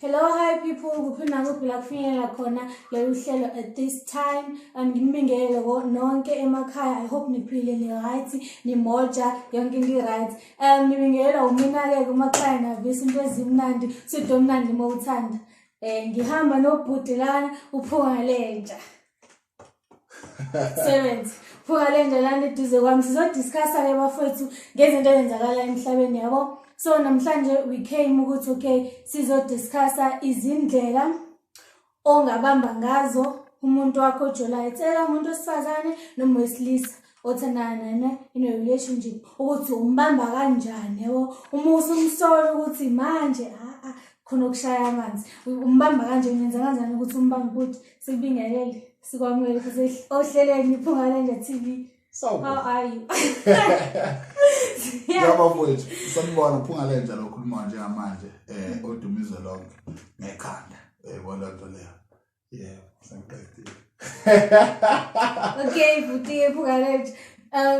Hello, hi people, kuphi nakuphi la kufinyelela khona lolu hlelo at this time. Nginibingelele nonke emakhaya. I hope niphile, ni right, nimoja, yonke into i-right. Nibingelelwa umina-ke kumakhaya navisa into ezimnandi, sido omnandi uma uthanda. Ngihamba nobhuti lana uphunga lenja. Sebenze. Phunga lenja lana eduze kwami. Sizodiscussa-ke bafowethu ngezinto ezenzakala emhlabeni yabo. So namhlanje we came ukuthi okay sizodiscussa izindlela ongabamba ngazo umuntu wakho ojolayo. Tshela umuntu wesifazane noma wesilisa othandana naye in a relationship ukuthi umbamba kanjani yabo. Uma usumsola ukuthi manje a khona okushaya amanzi umbamba kanjani, ungenza kanjani ukuthi umbambe ukuthi sikubingelele sikwamukele futhi ohlelweni Iphunga Lenja TV. Sawubona. How are you? Yabo mfowethu, sanibona Phunga Lenja lo khuluma njengamanje odumizwe lonke ngekhanda. Yebo nto leyo. Yebo, sengiqedile. Okay, futhi Phunga Lenja.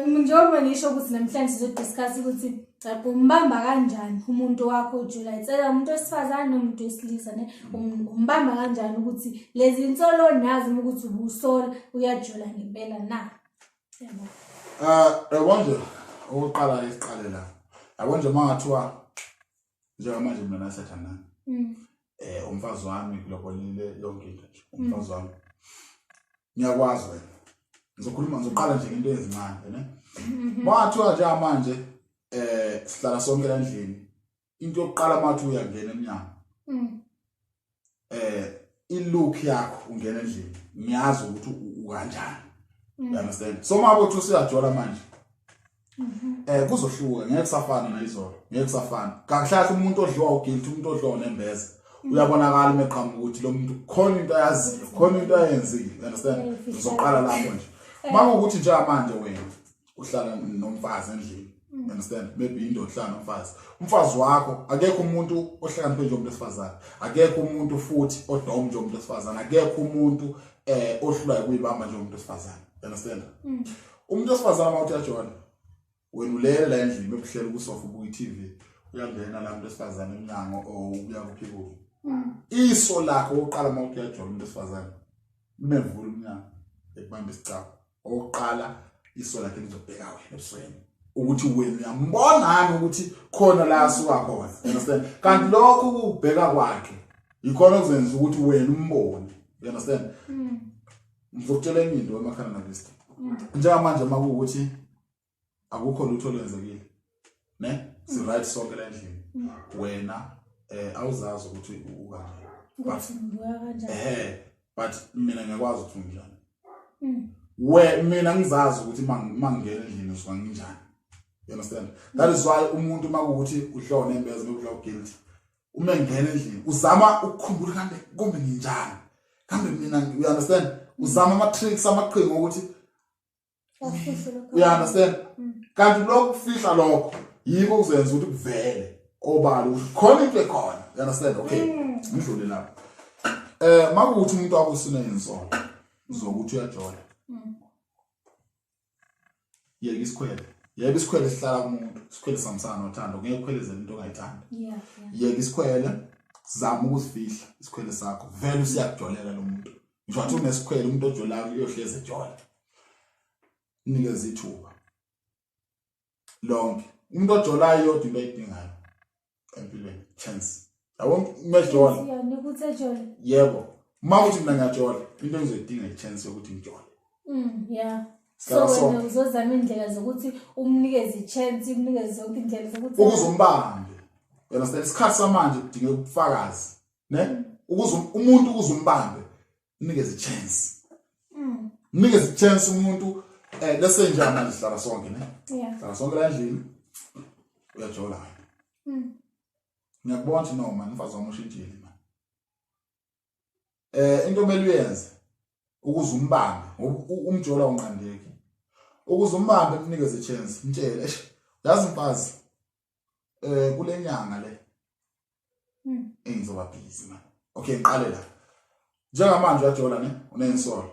Njengoba ngisho ukuthi namhlanje sizodiscuss ukuthi umbamba kanjani umuntu wakho ojulayo. Tsela umuntu wesifazane nomuntu wesilisa ne umbamba kanjani ukuthi lezi insolo nazi ukuthi ubusola uyajola ngempela na. Yabo. Yabo nje okokuqala isiqale la. Yabo nje mangathiwa njengamanje mina nasathandana. Umfazi wami kulobolile yonke into nje. Umfazi wami. Ngiyakwazi wena. Ngizokhuluma ngizoqala nje ngento ezincane ne. Mangathiwa njengamanje sihlala sonke la endlini. Into yokuqala mathi uyangena emnyango. I-look yakho ungena endlini ngiyazi ukuthi ukanjani. You understand? So uma uthi usuyajola manje kuzohluka, ngeke kusafana nayizolo, ngeke kusafana. Kahle kahle umuntu odliwa uguilt, umuntu odliwa unembeza uyabonakala uma eqhamuka ukuthi lo muntu khona into ayaziyo, khona into ayenzile. You understand? Ngizoqala lapho nje. Makuwukuthi njengamanje wena uhlala nomfazi endlini, you understand, maybe indoda uhlala nomfazi, umfazi wakho akekho umuntu ohlakaniphe njengomuntu wesifazane, akekho umuntu futhi odom njengomuntu wesifazane, akekho umuntu ohlulayo kuyibamba njengomuntu wesifazane. You understand? Umuntu wesifazane uma uthi uyajola, wena ulele la endlini bebuhleli kusofa ubuka i-TV, uyangena la umuntu wesifazane emnyango or ubuya kuphi kuphi, iso lakho oqala uma uthi uyajola umuntu wesifazane umevula umnyango ekubamba isicabha, okokuqala iso lakhe lizobheka wena ebusweni ukuthi wena uyambonani ukuthi khona la asuka khona. You understand? Kanti lokho ukubheka kwakhe yikhona okuzenza ukuthi wena umbone. You understand? Ngizokutshela enye into emakhaya navista. Njengamanje uma kuwukuthi akukho lutho olwenzekile ne si right sonke la endlini, wena awuzazi ukuthi ukanjani, but Ukuthi ngibuka kanjani. But mina ngiyakwazi ukuthi unjani. We mina ngizazi ukuthi mangingena endlini ngisuka nginjani. You understand? That is why umuntu makuwukuthi udliwa unembeza, udliwa guilt, uma engena endlini uzama ukukhumbula kambe kumbe nginjani kambe mina. You understand? Uzama ama tricks, amaqhinga ukuthi Afihle lokho. You understand? Kanti lokho kufihla lokho yiko kuzenza ukuthi kuvele obala ukuthi khona into ekhona. You understand? Okay, ngidlule lapho. Makuwukuthi umuntu wakho usuneyinsolo zokuthi uyajola, yeka isikhwele. Yebo, isikhwele sihlala kumuntu, isikhwele sihambisana nothando, ngeke ukhwelezele into ongayithandi. Yeka isikhwele, zama ukuzifihla isikhwele sakho. Vele usiyakujolela lo muntu. Ngisho wathi unesikhwele, umuntu ojolayo uyohlezi ejola. Nikeze ithuba lonke umuntu ojolayo. Yodwa into ayidingayo empilweni, chance, yabo, mejola. Yeah, nikuthi ejola. Yebo, uma kuthi mina ngiyajola, into engizoyidinga i-chance yokuthi ngijole. So Sihlala wena sonke. uzozama indlela zokuthi umnikeze i-chance, umnikeze zonke indlela zokuthi Ukuze umbambe. You understand? Isikhathi samanje kudingeka ubufakazi ne ukuze umuntu, ukuze umbambe, unikeze i-chance. Mnikeze i-chance umuntu. Lese nje manje sihlala sonke ne sihlala sonke la endlini, uyajola wena. Ngiyakubona ukuthi no man, umfazi wami ushintshile man. Into omele uyenze ukuze umbambe, ngoba umjolo awunqandeki, ukuze umbambe umnikeze i-chance, mtshele, eish, yazi mfazi, kule nyanga le engizoba busy man. Okay, ngiqale la. Njengamanje uyajola ne uneyinsolo,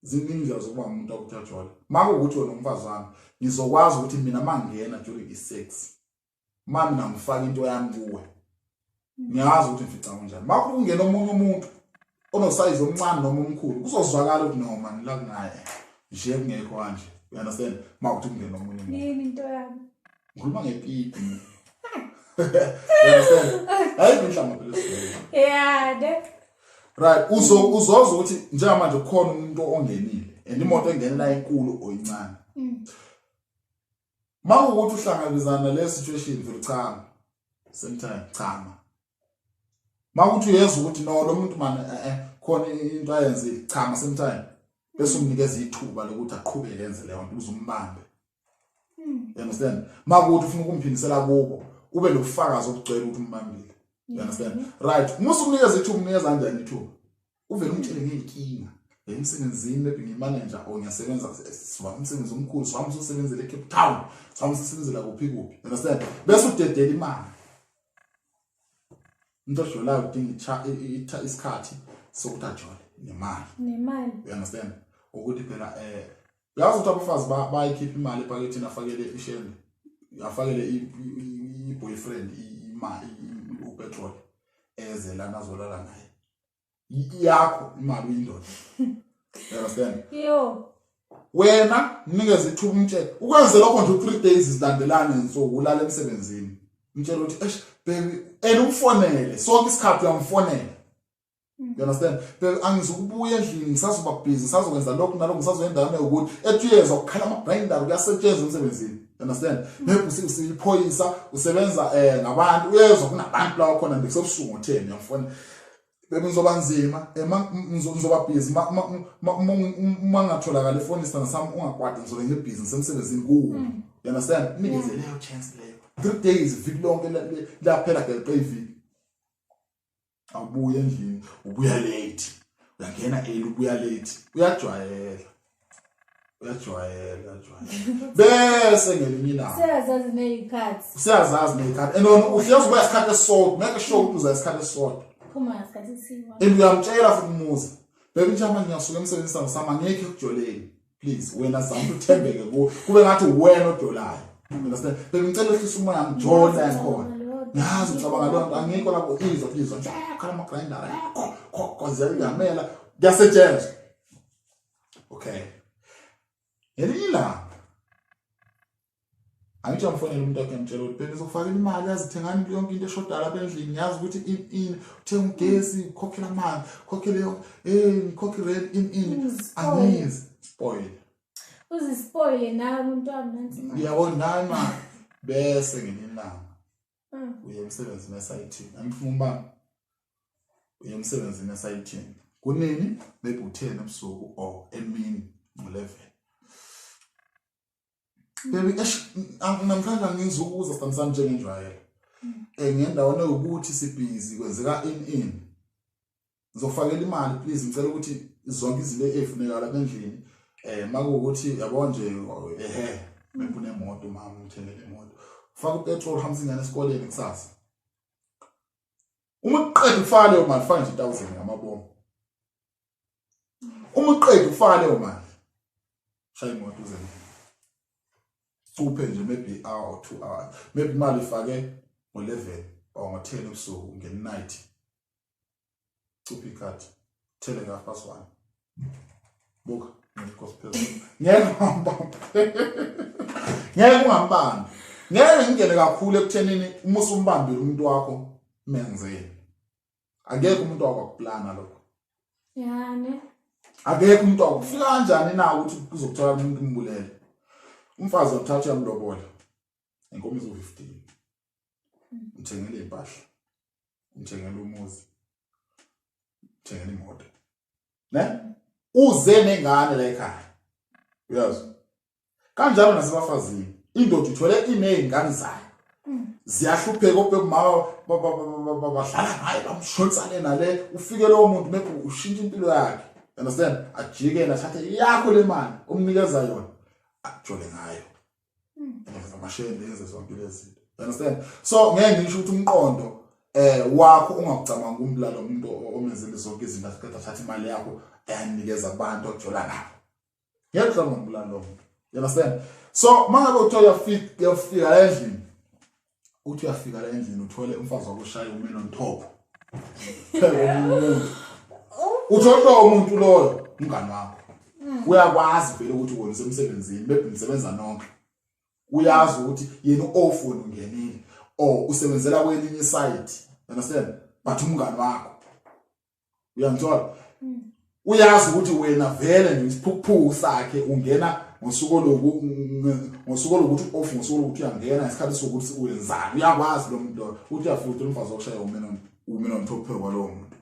ziningi indlela zokuba umuntu akuthi uyajola. Makuwukuthi wena umfazi wami, ngizokwazi ukuthi mina mangingena during i-sex, ma mina ngifaka into yami kuwe. Ngiyazi ukuthi ngifica kanjani. Makungena omunye umuntu onosayizi omncane noma omkhulu kuzozwakala ukuthi no man la kunaye nje kungekho kanje. You understand? Makuthi kungena omunye umuntu. Yini into yami? Ngikhuluma ngepipi. You understand? Ayikho inhlamba phela esikoleni. Yeah, ne. Right, uzo uzozwa ukuthi njengamanje kukhona umuntu ongenile and imoto engenela inkulu or incane. Mawukuthi uhlangabezana nale situation vele chama. Same time chama. Mawukuthi uyezwa ukuthi no lo muntu man khona into ayenzile chama same time. Bese umnikeza ithuba lokuthi aqhubeke enze leyo nto uze umbambe. You understand? Makuthi ufuna ukumphindisela kubo ube nobufakazi obugcwele ukuthi umbambile. You understand? Right. Uma usumnikeza ithuba umnikeza kanjani ithuba? Uvele umtshele ngey'nkinga emsebenzini maybe ngimanager or ngiyasebenza siba umsebenzi omkhulu sihambe usosebenzela eCape Town sihambe usosebenzela kuphi kuphi. You understand? Bese udedela imali. Umuntu ojolayo udinga isikhathi sokuthi ajole nemali. Nemali. You understand? Ukuthi phela uyazi ukuthi abafazi bayikhipha imali epakethini afakele ishende afakele i-boyfriend imali upetrol eze lana azolala naye yakho imali uyindoda. You understand? Yo. Wena mnikeze ithuba umtshele ukwenze lokho nje 3 days zilandelana insuku ulala emsebenzini umtshele ukuthi eish baby and umfonele sonke isikhathi uyamfonela. You understand? Baby angizukubuya endlini ngisazoba busy ngisazokwenza lokhu nalokhu ngisazoya endaweni ewukuthi ethi uyezwa kukhala ama-grinder kuyasetshenzwa emsebenzini. You understand? Maybe usiyiphoyisa usebenza ngabantu uyezwa kunabantu la khona nje kusebusuku ngo-10 uyamfonela. Baby ngizoba nzima ngizoba busy uma ngatholakala ifoni sithanda sami ungakwati ngizobe ngibhizi ngisemsebenzini kuwo. You understand? Nikeze leyo chance leyo. 3 days iviki lonke laphela geqe iviki. Awubuye endlini ubuya late. Uyangena early ubuya late. Uyajwayela. Uyajwayela, uyajwayela. Bese ngelinye ilanga. Siyazazi nezikhathi. Siyazazi nezikhathi. And wena uhlezi ubuya isikhathi esisodwa, make sure ukuthi uza isikhathi esisodwa. Phuma ngesikhathi esiwa. And uyamtshela futhi umuzi. Baby njengoba ngiyasuka emsebenzini sami sama ngekho ekujoleni. Please wena zama ukuthi uthembeke kuwe. Kube ngathi uwena ojolayo. Understand? Baby ngicela uhlise umoya ngijole ngikhona. Ngiyazi ucabanga leyo nto angikho lapho izwa izwa nje khala ama grinder. Kho ziyamela. Kuyasetshenzwa. Okay. Ngelinye ilanga angithi amfonela umuntu wakhe ngimtshela ukuthi baby ngizokufakela imali yazi thengani yonke into eshodayo lapha endlini ngiyazi ukuthi in in uthenga ugesi ukhokhela amanzi ukhokhele yonke ngikhokhe rent in in angizi spoil Uzispoile nawe umuntu wami nansi imali. Uyabona nawe imali bese ngelinye ilanga uye emsebenzini esayithini angifuna umbamba uye emsebenzini esayithini kunini maybe u-10 ebusuku or emini ngo-11 baby eish namhlanje angizukuza sithando sami njengenjwayelo ngendaweni ewukuthi sibhizi kwenzeka in in ngizofakela imali please ngicela ukuthi zonke izinto ezifuneka lapha endlini makuwukuthi yabo nje ehe maybe unemoto mama ngithengele imoto faka upetrol uhambise ingane esikoleni kusasa uma uqeda ukufaka leyo mali faka nje 1000 ngamabomu uma uqeda ukufaka leyo mali shaya imoto uze cuphe nje maybe hour or 2 hours maybe imali ifake ngo-11 or ngo-10 ebusuku nge-night cupha ikhadi thele nge-half past 1 buka nkosi phezulu ngeke ungambambi ngeke ungambambi ngeke ngingene kakhulu ekuthenini uma usumbambile umuntu wakho menzeni akekho umuntu wakho akuplana lokho Yani. Akekho umuntu wakho kufika kanjani na ukuthi kuzokuthola umuntu umbulele umfazi wamthatha uyamlobola inkomo izo-15 umthengele impahla umthengele umuzi umthengele imoto ne uze nengane la ekhaya uyazi kanjalo nasebafazini indoda ithwele iney'ngane zayo ziyahlupheka obheka umama badlala ngaye bamshonsane nale ufike lowo muntu maybe ushintsha impilo yakhe understand ajike yena athathe yakho le mali omnikeza yona ajole ngayo enza amashende enze zonke lezi zinto understand so ngeke ngisho ukuthi umqondo wakho ungakucabanga umbulala umuntu omenzele zonke izinto aqeda athathe imali yakho ayanikeza abantu ojola nabo ngeke ucabanga umbulala lo muntu you understand so mangabe uthiwa uyafika uyafika endlini Uthi uyafika la endlini uthole umfazi wakho ushaya umen on top. Phela umuntu. Uthole lowo muntu loyo umngani wakho. Uyakwazi vele ukuthi wena usemsebenzini maybe nisebenza nonke. Uyazi ukuthi yena u-off wena ungenile or usebenzela kwelinye iside. Understand? But umngani wakho. Uyangithola? Uyazi ukuthi wena vele nje isiphukuphuku sakhe ungena ngosuku loku ngosuku lokuthi off ngosuku lokuthi uyangena ngesikhathi sokuthi uyenzani uyakwazi lo muntu loyo uthi uyafutha umfazi wokushaya umena umena on top kwalowo muntu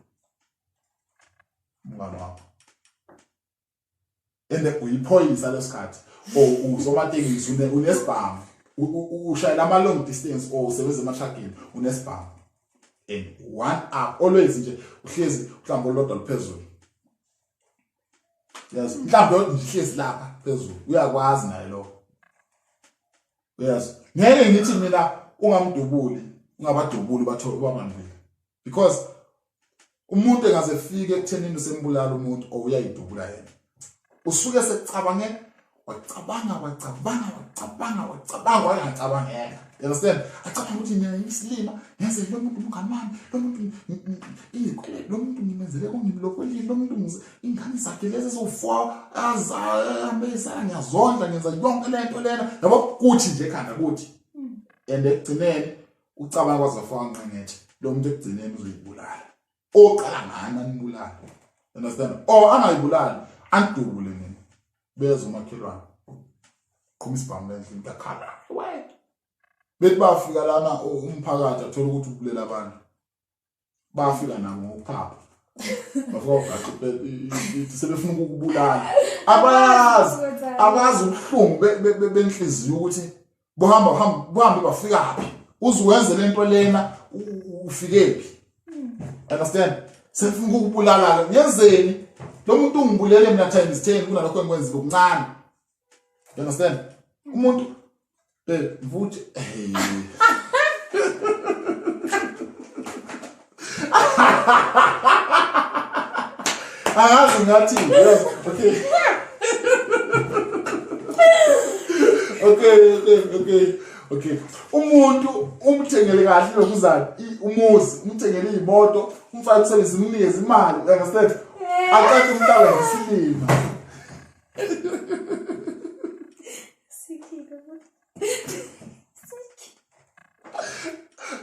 umngane wakho and uyiphoyisa lesikhathi or usomatekisi unesibhamu ushayela ama long distance or usebenza ematragini unesibhamu and one up always nje uhlezi mhlawumbe olodwa luphezulu yazi mhlawumbe nje uhlezi lapha phezulu uyakwazi naye lokho uyazi ngeke ngithi mina ungamdubuli ungabadubuli bathole ubabambile because umuntu engaze fike ekuthenini usembulala umuntu or uyayidubula yena usuke sekucabange wacabanga wacabanga wacabanga wacabanga wangacabangeka you understand acabanga ukuthi mina ngiyisilima ngenze lo muntu umngani wami lo muntu iyikwele lo muntu ngimenzele kungimlokolile lo muntu ingane zakhe lezi eziwu-four azahambisa ngiyazondla ngenza yonke le nto lena yabo kuthi nje ekhanda kuthi and ekugcineni ucabanga kwaze wafaka nqengethe lo muntu ekugcineni uzoyibulala oqala ngani anibulale understand or angayibulali anidubule nina beza umakhelwane qhuma isibhamu lendlini kuyakhala bethi bafika lana umphakathi athola ukuthi ubulela abantu bafika nabo ngokuphapha bafika ugaxa sebefuna ukukubulala abazi abazi ubuhlungu benhliziyo ukuthi buhamba buhamba buhambe bafikaphi uze wenze lento lena ufikephi understand sefuna ukukubulala ke ngenzeni lo muntu ungibulele mina times 10 kunalokho engikwenzile okuncane you understand umuntu eh mfuthi hey angazi ngathi yes okay okay okay okay okay umuntu umthengele kahle lokuzana umuzi umthengele imoto umfake umsebenzi umnikeze imali understand aqede umuntu awenza isilima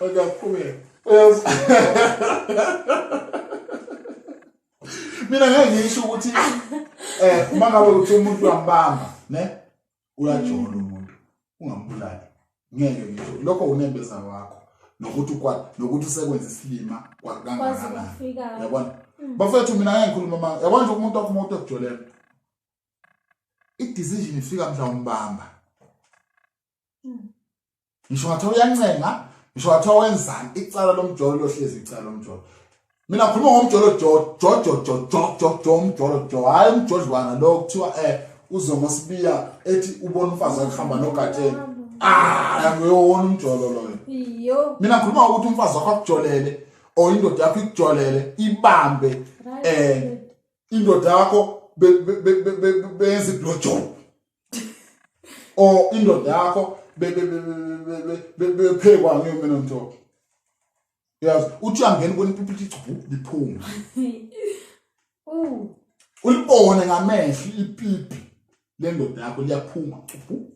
Okay, qhubeka. Mina ngeke ngisho ukuthi eh uma ngabe uthi umuntu uyambamba, ne? Uyajola umuntu. Ungambulali. Ngeke ngisho. Lokho unembeza wakho. Nokuthi kwa nokuthi usekwenza isilima kwakangakanani. Yabona? Bafethu mina ngeke ngikhuluma manga. Yabona nje umuntu wakho umuntu okujolela. I-decision ifika mhla umbamba. Ngisho ngathiwa uyancenga, ngisho ngathiwa wenzani, icala lomjolo lohlezi icala lomjolo. Mina ngikhuluma ngomjolo jo jo jo jo jo jo jo umjolo jo, hayi umjodlwana lo kuthiwa uzongosibiya ethi ubona umfazi wakhe hamba nogatsheni. Ah, nguyowona umjolo loyo. Iyo. Mina ngikhuluma ukuthi umfazi wakho akujolele or indoda yakho ikujolele ibambe indoda yakho benza i-blow job or indoda yakho bephekwa ngeyo on top. Yazi uthi uyangena ubona ipipi lithi chu liphuma. Ulibone ngamehlo ipipi lendoda yakho liyaphuma chu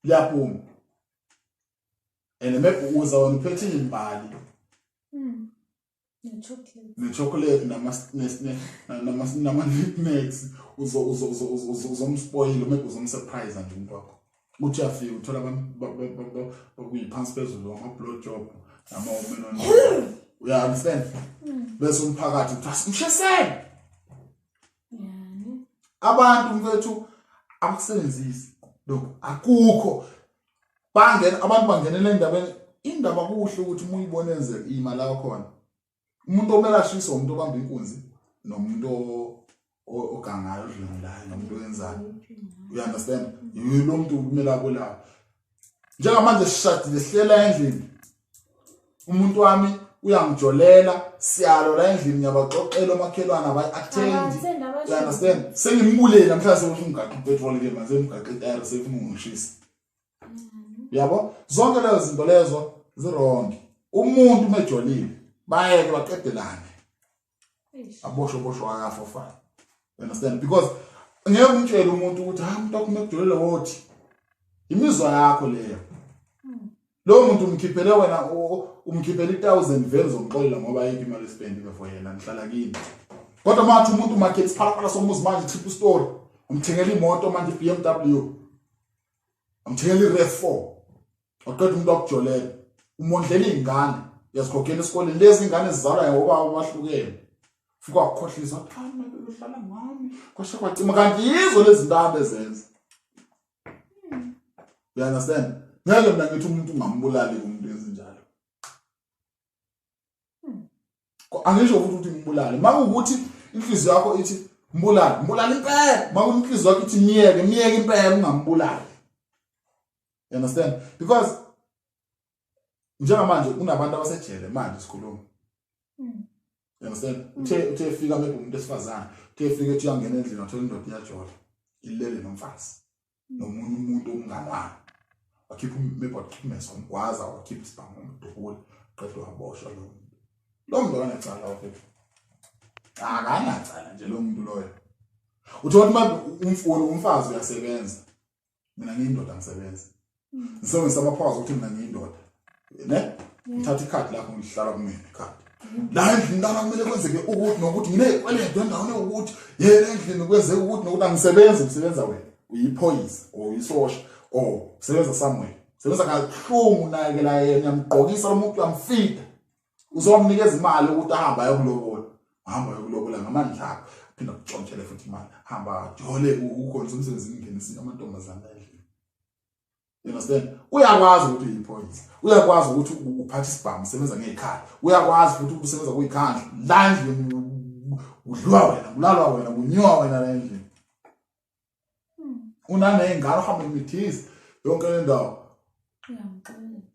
liyaphuma. And maybe uza wena uphethe imbali. Ne-chocolate. Ne-chocolate nama-knickknacks uzomspoila maybe uzomsurprise nje umuntu wakho. Uthi uyafika uthola bakuyiphansi phezulu ama-blow job nama-women on uya understand? Bese umphakathi uthi asimshisele. Abantu mfethu abakusebenzisi lokho akukho bangena abantu bangenela endabeni indaba kuhle ukuthi uma uyibona enzeka ima la khona umuntu omele ashise umuntu obamba inkunzi nomuntu ogangayo odlwengulayo nomuntu oyenzayo you understand yilo muntu kumele abulawe njengamanje sishadile sihlela endlini umuntu wami uyangijolela siyalo la endlini ngiyabaxoxela omakhelwane abayi-attend you understand sengimbulele namhlanje sefuna ungigaqa upetrol ke manje sengigaqa itayara sefuna ungishisa yabo zonke lezo zinto lezo Ziwrong. Umuntu mejolile bayeke baqedelane. Aboshwe boshwa akafa fine. You understand? Because ngeke umtshele umuntu ukuthi ha umuntu wakho mekujolile wothi. Imizwa yakho leyo. Lowo muntu umkhiphele wena umkhiphele i1000 vele uzomxolela ngoba ayikho imali espendile for yena nihlala kini. Kodwa manje umuntu market siphalaphala somuzi manje triple story. Umthengela imoto manje BMW. Umthengela iRAV4. Waqeda umuntu wakujolela. Umondlela izingane uyazikhokhela esikoleni lezi ingane zizalwa ngobaba abahlukene. Fika wakukhohlisa cha mina uhlala ngami kwasha kwacima kanti yizo lezi zinto abezenza. You understand? Ngeke mina ngithi umuntu ungambulali umuntu ezinjalo. Angisho ukuthi uthi ngimbulale. Makuwukuthi inhliziyo yakho ithi mbulale, mbulale impela. Makuwukuthi inhliziyo yakho ithi myeke, myeke impela ungambulali. You understand? Because njengamanje kunabantu abasejele manje sikhuluma. You understand? Uthe efika maybe umuntu esifazane, uthe efika ethi uyangena endlini wathola indoda iyajola. Ilele nomfazi. Nomunye umuntu omngane wakhe. Wakhipha maybe wakhipha umese wamgwaza, wakhipha isibhamu wamdubula, qeda waboshwa lo muntu. Lo muntu akanacala wafethu. Akanacala nje lo muntu loyo. Uthola ukuthi manje umfuni umfazi uyasebenza. Mina ngiyindoda ngisebenza. Ngisebenzisa amaphawu ukuthi mina ngiyindoda. Ne? Ngithatha ikhadi lakho ngihlala kumina ikhadi. La endlini lana kumele kwenzeke ukuthi nokuthi nginezikweletu endaweni ukuthi yena endlini kwenzeke ukuthi nokuthi angisebenzi ngisebenza wena. Uyiphoyisa or uyisosha or usebenza somewhere. Sebenza kabuhlungu nakela yena uyamgqokisa lo muntu uyamfida. Uzomnikeza imali ukuthi ahambe ayokulobola. Hamba ayokulobola ngamandla akho. Phinda kutshontshele futhi imali. Hamba jole ukhona umsebenzi ngingenisa amantombazane endlini. You understand? Uyakwazi ukuthi uyiphoyisa. Uyakwazi ukuthi uphathe isibhamu usebenza ngezikhala. Uyakwazi futhi ukuthi usebenza kuyikhandla. La endlini udliwa wena, kulalwa wena, kunyiwa wena la endlini. Unaney'ngane uhambe imithisi yonke le ndawo.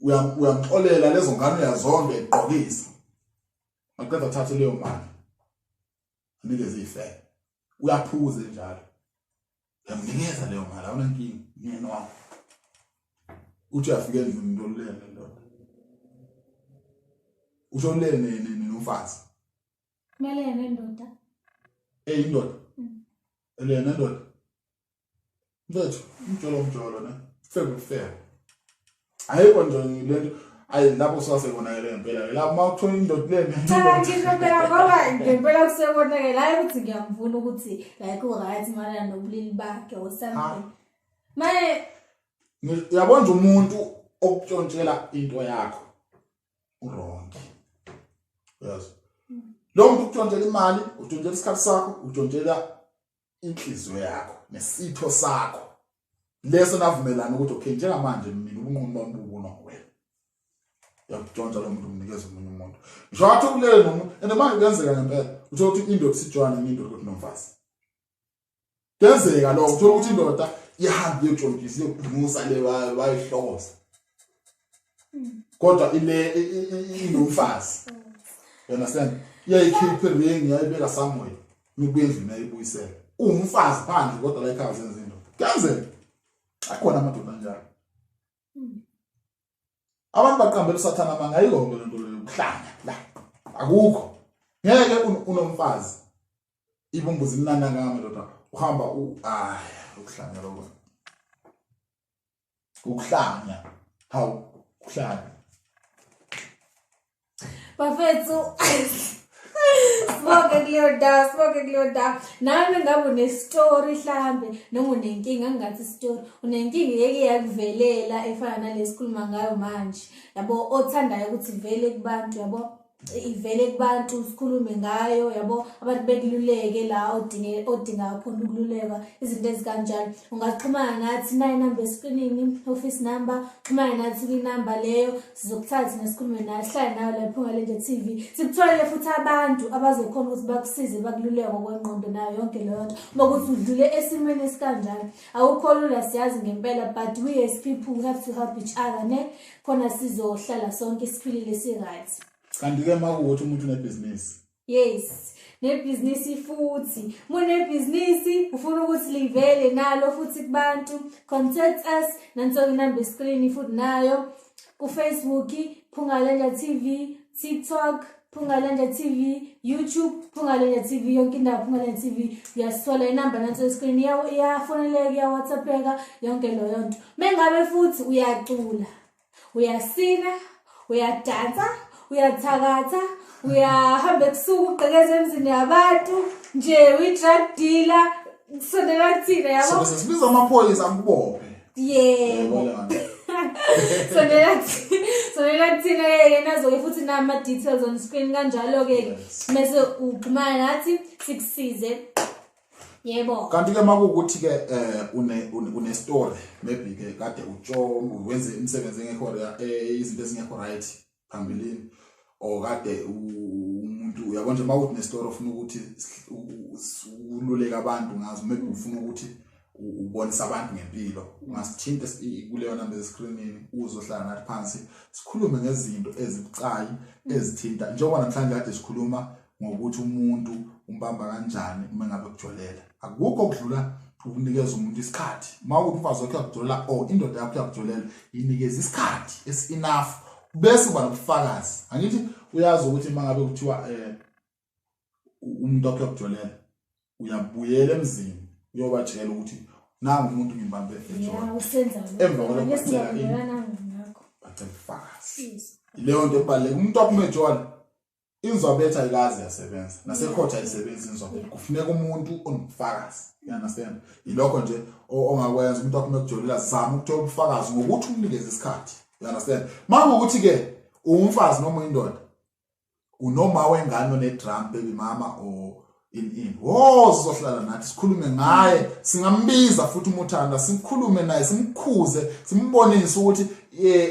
Uyamxolela lezo ngane uyazonda uyayigqokisa. Aqeda athathe leyo mali. Anikeze ifele. Uyaphuza njalo. Uyamnikeza leyo mali awunankinga myeni wakho. Uthi uyafika endlini into olulele ndoda. Usho ulele nomfazi. Kumele nendoda. Eh indoda. Ele nendoda. Mfethu, umjolo umjolo ne. Feke kufeke. Ayikho nje lento ayi lapho sasekonakele ngempela lapho uma uthola indoda le Cha ngisho phela ngoba ngempela kusekonakele hayi ukuthi ngiyamvuna ukuthi like u-right mayelana nobulili bakhe or something. Maye uyabona nje umuntu okutshontshela into yakho uwrong. Yes. Lo muntu ukutshontshela imali, utshontshela isikhathi sakho, utshontshela inhliziyo yakho nesitho sakho. Leso navumelana ukuthi okay njengamanje mina ubunqunu bami bubonwa nguwena. Uyakutshontsha lo muntu umnikeza omunye umuntu. Ngisho wathi ukulele nomuntu and manje kuyenzeka ngempela. Uthola ukuthi indoda isijwana nenye indoda kodwa nomfazi. Kuyenzeka lokho uthola ukuthi indoda ihambe iyotshontshisa iyokudumusa le bayihlokoza. Kodwa ile inomfazi. You understand? Iyayikhipha iring yayibeka somewhere. Nibuye endlini ayibuyisele. Uwumfazi phandle kodwa la ekhaya zenza indoda. Kuyenzeka. Akhona amadoda anjalo. Abantu baqambela uSathana amanga ayikho le nto leyo kuhlanya la. Akukho. Ngeke unomfazi. Ibumbuzi imnandi kangaka madoda. Uhamba u ay ukuhlanya lokho. Ukuhlanya. Hawu ukuhlanya. Bafethu sibonge kuleyo ndawo, sibonge kuleyo ndawo. Nami ngabe unestory hlambe noma unenkinga ngingathi story, unenkinga yeke yakuvelela efana nale sikhuluma ngayo manje. Yabo othandayo ukuthi vele kubantu yabo ivele kubantu sikhulume ngayo yabo abantu bekululeke la odinge odinga khona ukululekwa izinto ezikanjalo ungaxhumana nathi nayi number eskrinini office number xhumana nathi kwinamba leyo sizokuthatha nesikhulume nawe sihlale nawe la Phunga Lenja TV sikutholele futhi abantu abazokhona ukuthi bakusize bakululeke ngokwengqondo nayo yonke leyo nto uma ukuthi udlule esimweni esikanjalo awukho lula siyazi ngempela but we as people we have to help each other ne khona sizohlala sonke siphilile si-right. Kanti-ke uma kuwukuthi umuntu unebhizinisi Yes, nebhizinisi futhi. Munebhizinisi ufuna ukuthi livele nalo futhi kubantu, contact us nanso inamba escreen futhi nayo ku Facebook Phungalenja TV, TikTok Phungalenja TV, YouTube Phungalenja TV, yonke indawo Phungalenja TV uyasithola. Inamba nanso escreen, iyafoneleka, iya-WhatsApp-eka, yonke leyo nto. Mengabe futhi uyacula, uyasina, uyadansa, uyathakatha, uyahamba ebusuku, ugqekeza emzini yabantu nje, uyi-drug dealer, sondela kuthina, yabo. So sibiza amaphoyisa akubophe. Yebo. Yebo. Sondela kuthina-ke, nazo-ke futhi nama-details on screen kanjalo-ke. Mese uxhumana nathi sikusize, yebo. Kanti ke makuwukuthi ke une story, maybe ke kade utsho wenze imisebenzi engekho, izinto ezingekho right phambilini, or kade umuntu, uyabona nje, mawuthi ne-story ofuna ukuthi ululeke abantu ngazo, maybe ufuna ukuthi ubonise abantu ngempilo, ungasithinta kuleyo namba escreenini, uzohlala nathi phansi sikhulume ngezinto ezibucayi ezithinta, njengoba namhlanje kade sikhuluma ngokuthi umuntu umbamba kanjani uma ngabe kujolela. Akukho okudlula ukunikeza umuntu isikhathi. Uma ukuthi umfazi wakhe uyakujolela or indoda yakho iyakujolela, yinikeza isikhathi esi-enough, bese uba nobufakazi. Angithi uyazi ukuthi uma ngabe kuthiwa umuntu wakhe uyakujolela, uyabuyela emzini uyobatshela ukuthi nangu umuntu ngimbambe ejola. Ya, usenza. Emva kwalokho Ngeke bacela singavumelana ngakho. Bacela ubufakazi. Yes. Leyo nto ebaluleke. Umuntu waphuma ejola, inzwabethu ayikaze yasebenza, nasekhotha ayisebenzi inzwabethu. Kufuneka umuntu onobufakazi, you understand? Yilokho nje ongakwenza. Umuntu wakho mekujolela, zama ukuthola ubufakazi ngokuthi umnikeze isikhathi, you understand? Mangukuthi ke umfazi noma indoda unoma wengane one-drum, baby mama or in wo, sizohlala nathi sikhulume ngaye. Singambiza futhi uma uthanda, sikhulume naye, simkhuze, simbonise ukuthi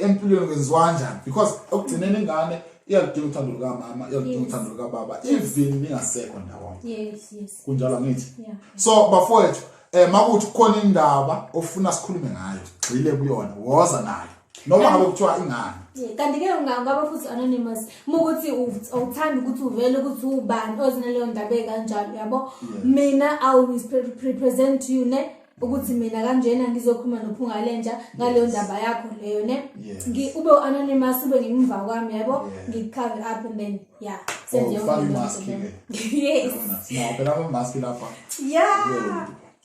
empilweni kwenziwa kanjani, because ekugcineni ingane iyaludinga uthando lukamama, iyaludinga uthando lukababa, even ningasekho ndawonye. Kunjalo, angithi? Yeah. So bafowethu, makuthi kukhona indaba ofuna sikhulume ngayo, gxile kuyona, woza nayo, noma ngabe kuthiwa ingane. Yeah, kanti-ke ungaba futhi anonymous mukuthi awuthandi ukuthi uvele ukuthi ubani ozinaleyo ndaba ekanjalo, yabo. Mina I will represent you, ne, ukuthi mina kanjena ngizokhuluma noPhungalenja ngaleyo ndaba yakho leyo, ne. Ube u-anonymous, ube ngemva kwami, yabo. Ngiku-cover up and then, yeah, senze Oh, yonke ufake leyo i-mask nto leyo. ke. Yes. Sinawo phela ama-mask lapha.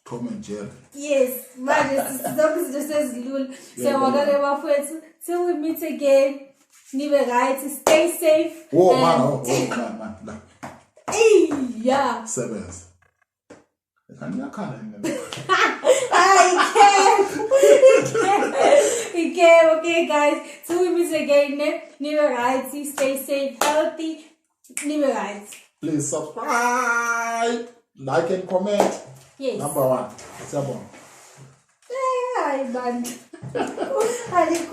Tom and Jerry. Yes, manje zonke izinto sezilula. Siyabonga-ke bafowethu, till we meet again, nibe right, stay safe. Wo man, oh man, man la. Ey, yeah. Sebenza. Kanti iyakhala yini le? I can't. I can't. Okay, guys. Till we meet again, ne? Nibe right. Stay safe, healthy. Nibe right. Please subscribe, like and comment. Number 1. Siyabonga. Hayi bantu. Alikho.